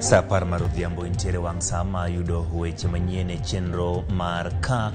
Sa 10 mar odhiambo intiere wang' sa ma yudo weche manyien e chenro mar ka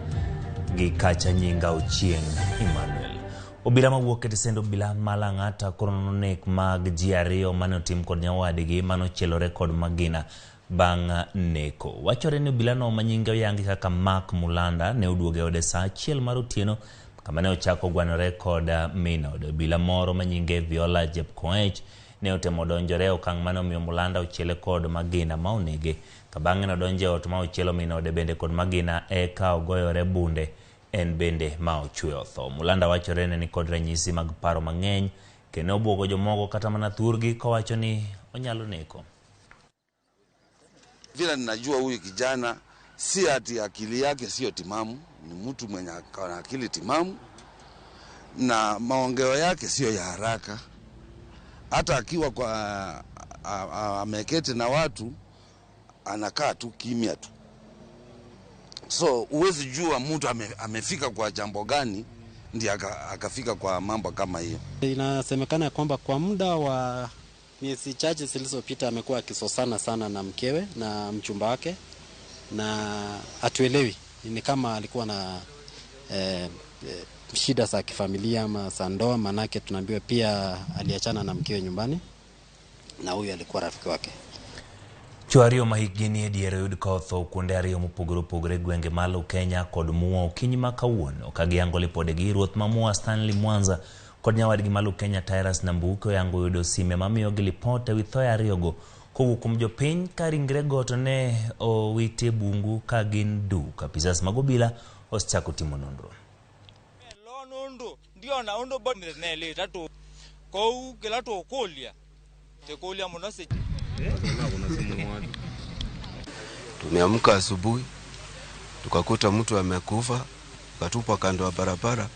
gi kacha. Nyinga Ochieng' Emmanuel. Obila mawuok e tesend obila ma Lang'ata koro nono nek mag ji ariyo mane otim kod nyawadgi mane ochielore kod magina bang' neko. Wachore ni obilano ma nyinge oyangi kaka Mark Mulanda ne oduogo e ode sa 1 mar otieno kama ne ochako gwanore kod min ode. Obila moro ma nyinge Viola Jepkoech ne otemo donjore e okang' mane omiyo Mulanda ochiele kod magina ma onege. Ka bang'e nodonjo e ot ma ochielo min ode bende kod magina eka ogoyore bunde en bende ma ochwe otho. Mulanda wachore ne nikod ranyisi mag paro mang'eny kendo obwogo jomoko kata mana thurgi kowacho ni onyalo neko. Vile ninajua huyu kijana si ati akili yake sio timamu, ni mtu mwenye ana akili timamu na maongeo yake sio ya haraka. Hata akiwa kwa ameketi na watu anakaa tu kimya tu, so huwezi jua mtu amefika kwa jambo gani ndiye akafika kwa mambo kama hiyo. Inasemekana kwamba kwa muda wa miezi chache zilizopita amekuwa akizozana sana na mkewe na mchumba wake, na hatuelewi ni kama alikuwa na shida za kifamilia ama za ndoa, manake tunaambiwa pia aliachana na mkewe nyumbani na huyu alikuwa rafiki wake. Chwo ariyo ma hikgi nie diere oyud ka otho kuonde ariyo mopogore opogore e gwenge ma Lukenya kod Mua okinyi ma kawuono ka giyango lipodegi. Ruoth ma Mua Stanley Mwanza kod nyawadgi ma Lukenya Tyrus Nambuke oyango yudo sime mamiyogi lipot ewi thoye ariyogo kowuok kuom jopiny ka ringrego to ne owiti e bungu ka gin duk. Apisas mag obila osechako timo nonro. Nundu ndiona undu nelita kou kila tukulia tikulia muno si. Tumeamka asubuhi tukakuta mtu amekufa katupwa kando ya barabara.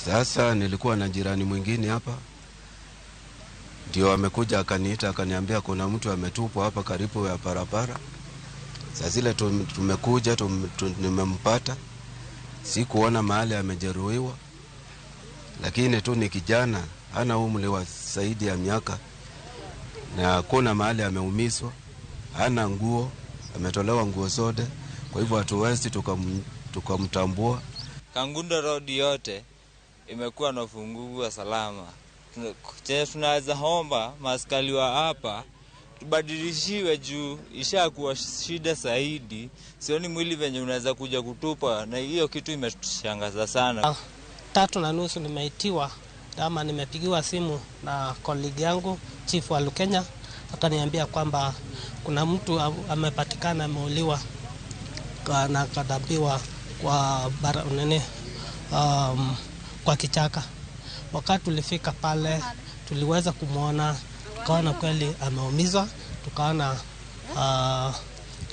Sasa nilikuwa na jirani mwingine hapa, ndio amekuja akaniita akaniambia kuna mtu ametupwa hapa karibu ya barabara. Sasa zile tumekuja nimempata, sikuona mahali amejeruhiwa, lakini tu ni kijana hana umri wa zaidi ya miaka na hakuna mahali ameumizwa, hana nguo, ametolewa nguo zote, kwa hivyo hatuwezi tukamtambua. Kangundo Road yote imekuwa na ufunguo wa salama. Tunaweza omba maskari wa hapa tubadilishiwe juu ishakuwa shida zaidi. Sioni mwili venye unaweza kuja kutupa, na hiyo kitu imetushangaza sana. 3:30 nimeitiwa ama nimepigiwa simu na colleague yangu chief wa Lukenya, akaniambia kwamba kuna mtu amepatikana ameuliwa na akadambiwa kwa kwa kichaka. Wakati tulifika pale tuliweza kumuona, tukaona kweli ameumizwa, tukaona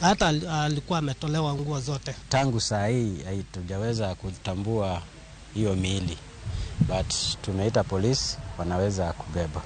hata alikuwa ametolewa nguo zote. Tangu saa hii hatujaweza kutambua hiyo miili, but tumeita polisi wanaweza kubeba.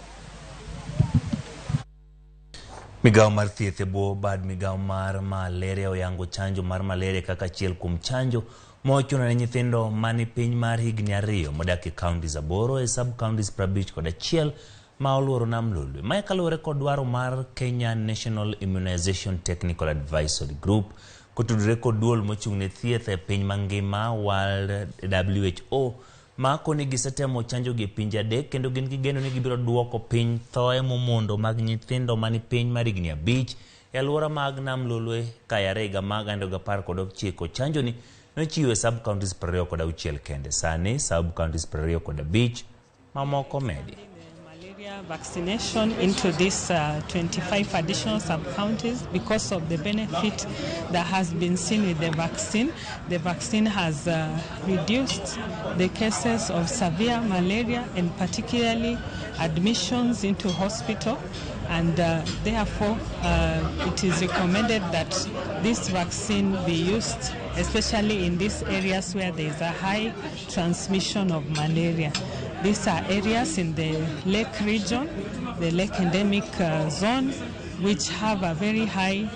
Migawo mar thieth e bwo bad migawo mar malaria oyango chanjo mar malaria kaka achiel kuom chanjo mochuno ne nyithindo mani piny mar higni 2 modak e counties 8 e sub counties 51 ma oluoro nam Lolwe. Mae kaluwore kod dwaro mar Kenya National Immunization Technical Advisory Group kotudore kod duol mochung' ne thieth e piny mangima World WHO ma koni gisetemo chanjo gi e pinje 3 kendo gin gi geno ni gibiro duoko piny thoe momondo mag nyithindo mani piny mar higni 5 e alwora mag nam Lolwe ka yare higa mag 2019. Chanjo ni nochiwo e sub counties 26 kende, sani sub counties 25 mamoko medi. Malaria vaccination into these 25 additional sub-counties because of the benefit that has been seen with the vaccine. The vaccine has reduced the cases of severe malaria and particularly admissions into hospital, and therefore it is recommended that this vaccine be used especially in these areas where there is a high transmission of malaria. These are areas in the lake region, the lake endemic zone, which have a very high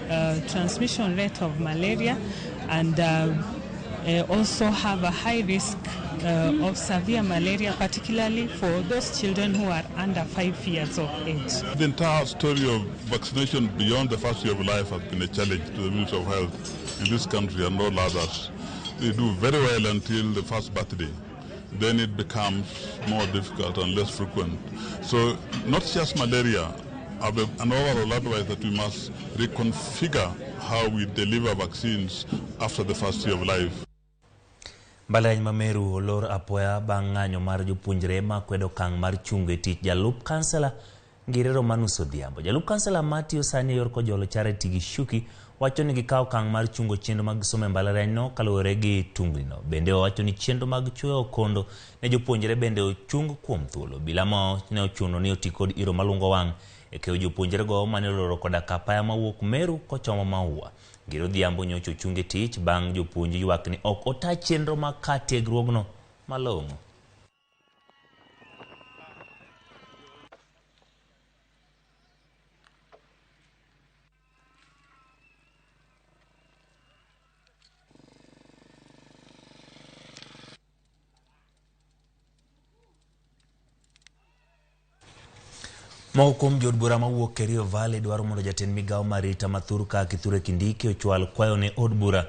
transmission rate of malaria, and also have a high risk of severe malaria, particularly for those children who are under 5 years of age. The entire story of vaccination beyond the first year of life has been a challenge to the Ministry of Health in this country and all others. They do very well until the first birthday. Then it becomes more difficult and less frequent. So not just malaria, an overall advice that we must reconfigure how we deliver vaccines after the first year of life. Mbalariany ma Meru olor apoya bang' ng'anyo mar jopuonjre ma kwedo okang' mar chungo e tich jalup kansela Ngire Romanus Odhiambo. Jalup kansela matiyo sani e yor Kojolo Charity Gichuki wacho ni gikawo okang' mar chungo chenro mag somo e mbalariany no kaluwore gi tungni no. Bende owacho ni chenro mag chwoyo okondo ne jopuonjre bende ochung kuom thuolo. Obila ma ne ochuno ni oti kod iro malungo wang' e keyo jopuonjrego mane oloro koda ka apaya mawuok Meru kochomo Maua. Ngire Odhiambo nyocha ochung e tich bang' jopuonj ywak ni ok ota chenro mag kar tiegruogno malong'o. Moko kuom jood bura mawuok Kerio Valley dwaro mondo jatend migao mar arita mathur ka Kithure Kindiki ochwal kwayo ne od bura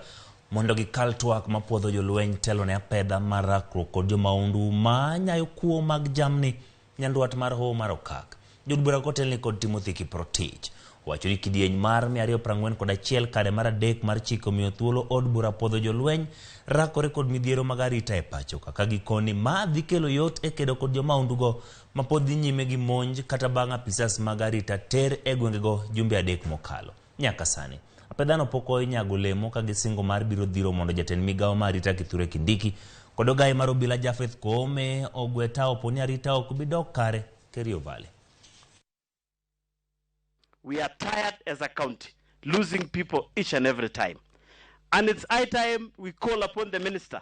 mondo gikal twak mapuodho jolweny telo ne apedha mar rakruok kod jomaundu ma nyayo kuo mag jamni nyandwat mar hoho mar Okak. Jood bura kotelni kod Timothy Kiprotich owacho ni kidieny mar 241 kare mar 3 mar chik omiyo thuolo od bura puodho jolweny rakore kod midhiero mag arita e pacho kaka gikoni ma dhi kelo yot e kedo kod jomaundugo ma pod dhi nyime gi monj kata bang' apisas mag arita ter e gwengego jumbe 3 mokalo. Nyaka sani apedhano pok onyago olemo ka gisingo mar biro dhiro mondo jatend migao mar arita Kithure Kindiki kod ogaye mar obila Japheth Koome ogwe tao poni arita ok bi dok kare Kerio Valley. We are tired as a county, losing people each and every time. And it's high time we call upon the minister,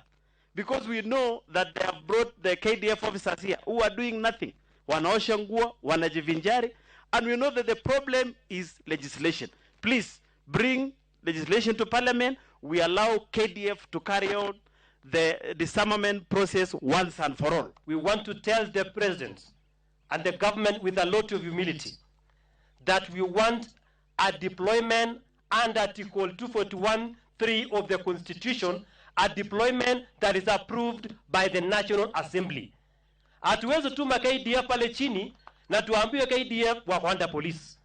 because we know that they have brought the KDF officers here who are doing nothing. Wanaosha nguo, wanajivinjari, and we know that the problem is legislation. Please bring legislation to parliament. We allow KDF to carry on the disarmament process once and for all. We want to tell the president and the government with a lot of humility that we want a deployment under Article 241(3) of the Constitution, a deployment that is approved by the National Assembly. Hatuwezi tuma KDF pale chini na tuambiwe KDF wa Rwanda police.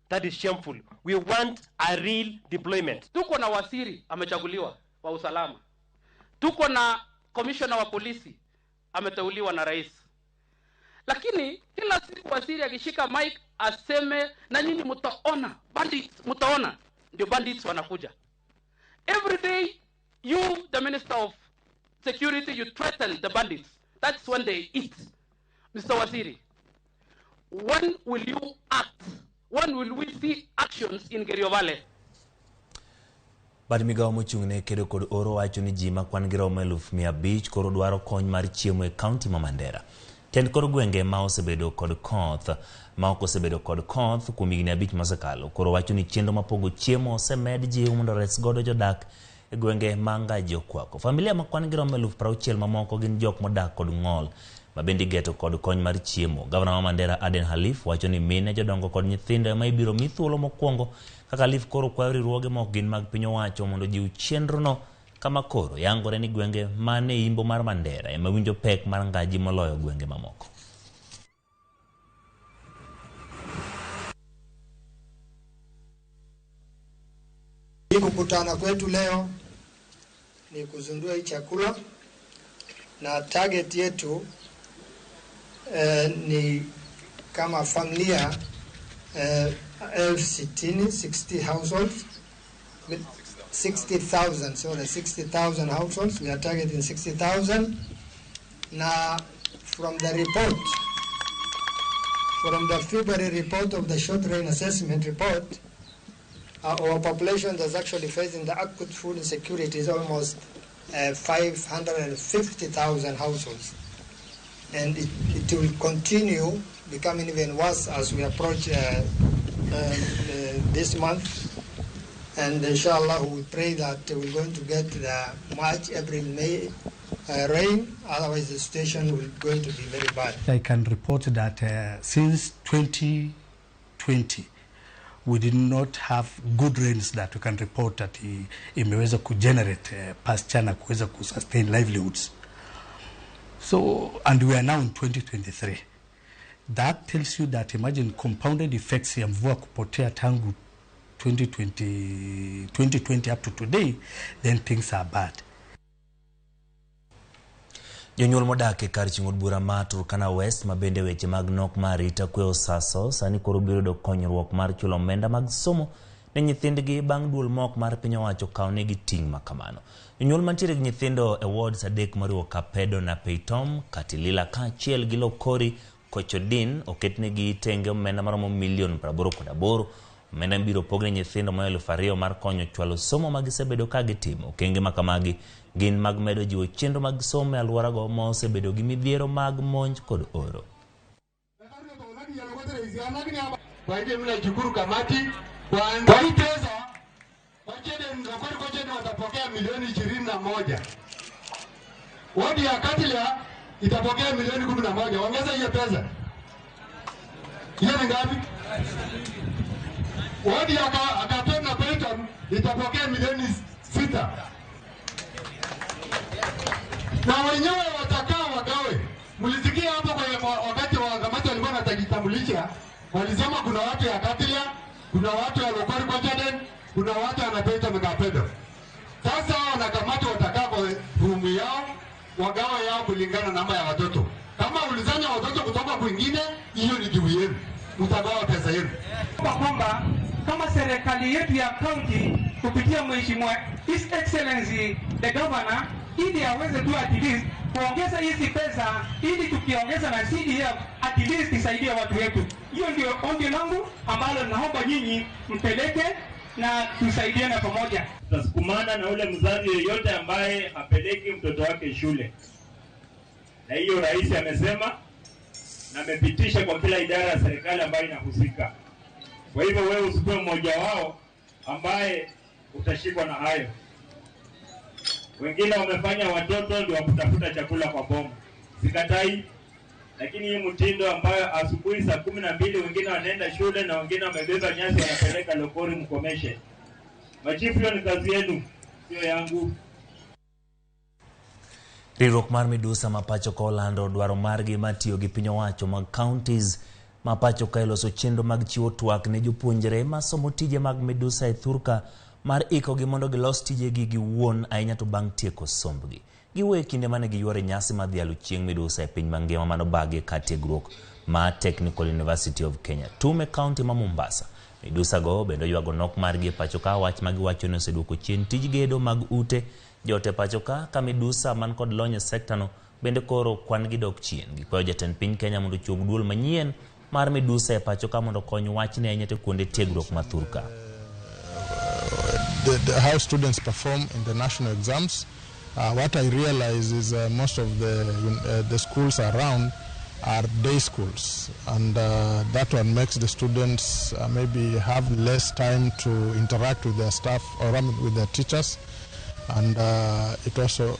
That is shameful. We want a real deployment. Tuko na waziri amechaguliwa wa usalama. Tuko na commissioner wa polisi ameteuliwa na rais. Lakini kila siku waziri akishika mic aseme na nyinyi mtaona bandits, mtaona ndio bandits wanakuja. Every day you, the minister of security, you threaten the bandits. That's when they eat. Mr. Waziri, when will you act? When will we see actions in Kerio Valley? Bad migao mochung' ne kedo kod oro wacho ni ji makwan gi romo 500,000 koro dwaro kony mar chiemo e kaunti ma Mandera. Tend kor gwenge ma osebedo kod koth ma ok osebedo kod koth kuom higni 5 mosekalo koro wacho ni chenro mapogo chiemo osemed jiw mondo res godo jodak e gwenge ma ngaji okwako. Familia makwan gi romo 60,000 mamoko gin jok modak kod ng'ol ma bende igeto kod kony mar chiemo. Gavana ma Mandera Aden Khalif wacho ni mine, jodongo kod nyithindo ema ibiro mi thuolo mokwongo kaka Khalif koro kwayo riwruoge ma ok gin mag piny owacho mondo jiw chenrono kama koro yangore ni gwenge mane imbo mar Mandera ema winjo pek mar ngaji moloyo gwenge mamoko. Hii kukutana kwetu leo ni kuzindua hii chakula na target yetu ni kama familia 60,000, 60 households, 60,000, sorry, 60,000 households. We are targeting 60,000. Now, from the report, from the February report of the short range assessment report, our population that's actually facing the acute food insecurity is almost 550,000 households. And it will continue becoming even worse as we approach this month. And inshallah, we pray that we're going to get the March, April, May rain. Otherwise, the situation will going to be very bad. I can report that since 2020 we did not have good rains that we can report that imeweza kugenerate pasture na kuweza kusustain livelihoods. So, and we are now in 2023. That tells you that, imagine compounded effects ya mvua kupotea tangu 2020 up to today, then things are bad. Jonyuol modak e kar chung' od bura ma Turkana West, ma bende weche mag nok mar arita kwe osaso, sani koro biro yudo konyruok mar chulo omenda mag somo ne nyithindgi bang' duol mok mar piny owacho kawo negi ting' makamano. Jonyuol mantiere gi nyithindo e wards adek moriwo Kapedo na Peitom, Katilila kaachiel gi Lokori Kochodin oketnegi tenge omenda maromo milion 88. Omenda mibiro pog ne nyithindo ma 2,000 mar konyo chwalo somo ma gisebedo ka gitimo. Okenge makamagi gin mag medo jiwo chenro mag somo e alworago ma osebedo gi midhiero mag monj kod oro. Kwa hivyo mimi nashukuru kamati kwa hii pesa. Lokori Kochede watapokea milioni 21. Wodi ya Katilia itapokea milioni 11. Ongeza hiyo pesa. Hiyo ni ngapi? Wodi ya Kapedo na Peitom itapokea milioni 6. Na wenyewe watakaa wagawe. Mlisikia hapo kwa wakati wa kamati walikuwa wanajitambulisha, walisema kuna watu ya Katilia, kuna watu ya Lokori Kocheden, kuna watu ya Peitom na Kapedo. Sasa wanakamati watakaa kwa rumu yao, wagawe yao kulingana na namba ya watoto. Kama ulizanya watoto kutoka kwingine, hiyo ni juu yenu. Mtagawa pesa yenu. Kwa kwamba kama serikali yetu ya county kupitia Mheshimiwa His Excellency the Governor, ili aweze tu at least kuongeza hizi pesa, ili tukiongeza na CDF at least isaidie watu wetu. Hiyo ndio ombi langu ambalo naomba nyinyi mpeleke na tusaidiane pamoja. Tutasukumana na ule mzazi yeyote ambaye hapeleki mtoto wake shule, na hiyo rais amesema na amepitisha kwa kila idara ya serikali ambayo inahusika. Kwa hivyo wewe usikuwe mmoja wao ambaye utashikwa na hayo. Wengine wamefanya watoto ndio wakutafuta chakula kwa bomu, sikatai, lakini hii mtindo ambayo asubuhi saa 12 wengine wanaenda shule na wengine wamebeba nyasi wanapeleka Lokori, mkomeshe. Machifu, hiyo ni kazi yenu, sio yangu. Riwruok mar midusa ma pacho ka olando dwaro margi mar tiyo gi piny owacho mag counties ma pacho ka e loso chenro mag chiwo twak ne jopuonjre masomo tije mag midusa e thurka mar ikogi mondo gilos tijegi giwuon, ahinya to bang' tieko sombgi. Giwuoyo e kinde mane giyuoro nyasi mar dhialo chieng' midusa e piny mangima manobagi e kar tiegruok ma Technical University of Kenya TUM e kaunti ma Mombasa. Midusa go bende oywago nok margi e pacho ka, wach ma giwacho ni oseduoko chien tij gedo mag ute joot e pacho ka, ka midusa man kod lony e sekta no bende koro kwan gi dok chien. Gikwayo jatend piny Kenya mondo ochuog duol manyien mar midusa e pacho ka mondo okony wachni ahinya to kuonde tiegruok ma thurka. How students perform in the national exams. What I realize is most of the schools around are day schools, and that one makes the students maybe have less time to interact with their staff or, I mean, with their teachers, and it also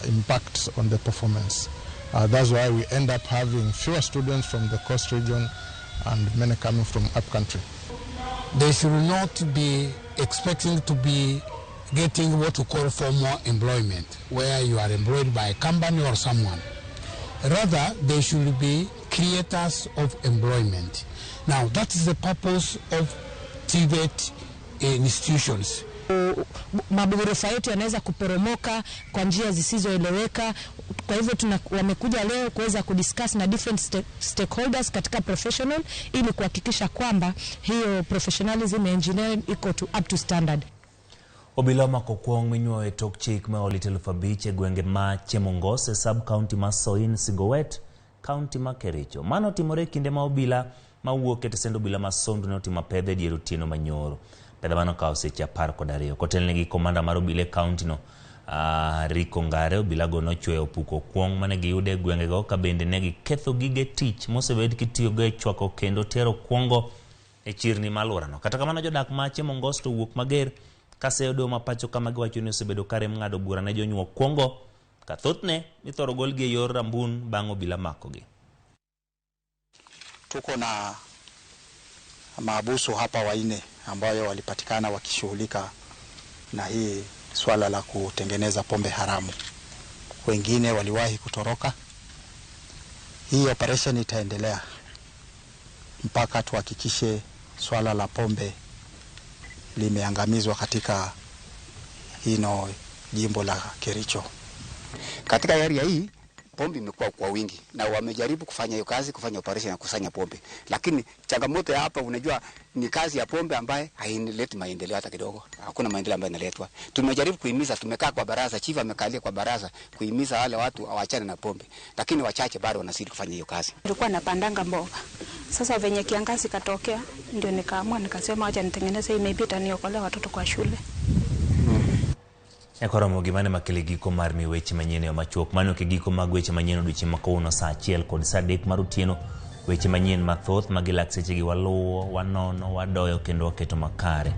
impacts on the performance. That's why we end up having fewer students from the coast region and many coming from upcountry. They should not be expecting to be getting what we call formal employment, where you are employed by a company or someone. Rather, they should be creators of employment. Now, that is the purpose of TVET institutions. Maghorofa yetu yanaweza kuporomoka kwa njia zisizoeleweka. Kwa hivyo wamekuja leo kuweza kudiscuss na different stakeholders katika professional ili kuhakikisha kwamba hiyo professionalism ya engineering iko up to standard. Obila omako kuong' minyuoyo e tok chik ma olit 5,000 e gwenge ma Chemongos e sub county ma Soin Sigowet, kaunti ma Kericho. Mano otimore e kinde ma obila mawuok e tesend obila ma Sondu ne otimo apedha e dier otieno manyoro. Pedha mano okawo seche 12. Kotelnegi gi komanda mar obila e kaunti no, Rico Ngare, obilago nochweyo opuko kuong' mane giyudo e gwengego ka bende ne giketho gige tich mosebed kitiyogo e chwako kendo tero kuong'go e chirni ma alworano. Kata kamano, jodak ma Chemongos to owuok mager. Kaseyo doho ma pacho kama giwacho ni osebedo karem ng'ado bura ne jonyuok kuongo ka thothne ithoro golgi e yor rambun bang' obila makogi. Tuko na maabusu hapa wanne ambayo walipatikana wakishughulika na hii swala la kutengeneza pombe haramu. Wengine waliwahi kutoroka. Hii operation itaendelea mpaka tuhakikishe swala la pombe limeangamizwa katika hino jimbo la Kericho. Katika area hii pombe imekuwa kwa wingi na wamejaribu kufanya hiyo kazi, kufanya operation ya kusanya pombe, lakini changamoto ya hapa, unajua ni kazi ya pombe ambaye haileti maendeleo hata kidogo. Hakuna maendeleo ambayo inaletwa. Tumejaribu kuhimiza, tumekaa kwa baraza, chief amekalia kwa baraza kuhimiza wale watu waachane na pombe, lakini wachache bado wanazidi kufanya hiyo kazi. Nilikuwa napandanga mboga. Sasa venye kiangazi katokea, ndio nikaamua nikasema acha nitengeneze hii, maybe itaniokolea watoto kwa shule. Nyakoromo gimane makele giko mar mi weche manyien e yo machuok. Mano ke giko mag weche manyien odiochieng' ma kawuono saa 1 kod saa 3 mar otieno. Weche manyien mathoth ma gilak sechegi waluwo, wanono, wadoyo kendo waketo makare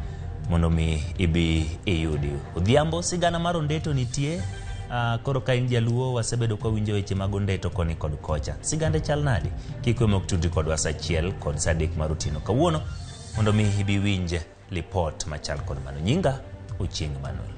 mondo mi ibi iyudi. Odhiambo sigana mar ondeto nitie. Koro ka in jaluo wasebedo ka winjo weche mag ondeto koni kod kocha. Sigande chal nadi? Kik we mok tudri kodwa saa 1 kod saa 3 mar otieno kawuono mondo mi ibi winj lipot machal kod mano. Nyinga Ochieng' Emmanuel.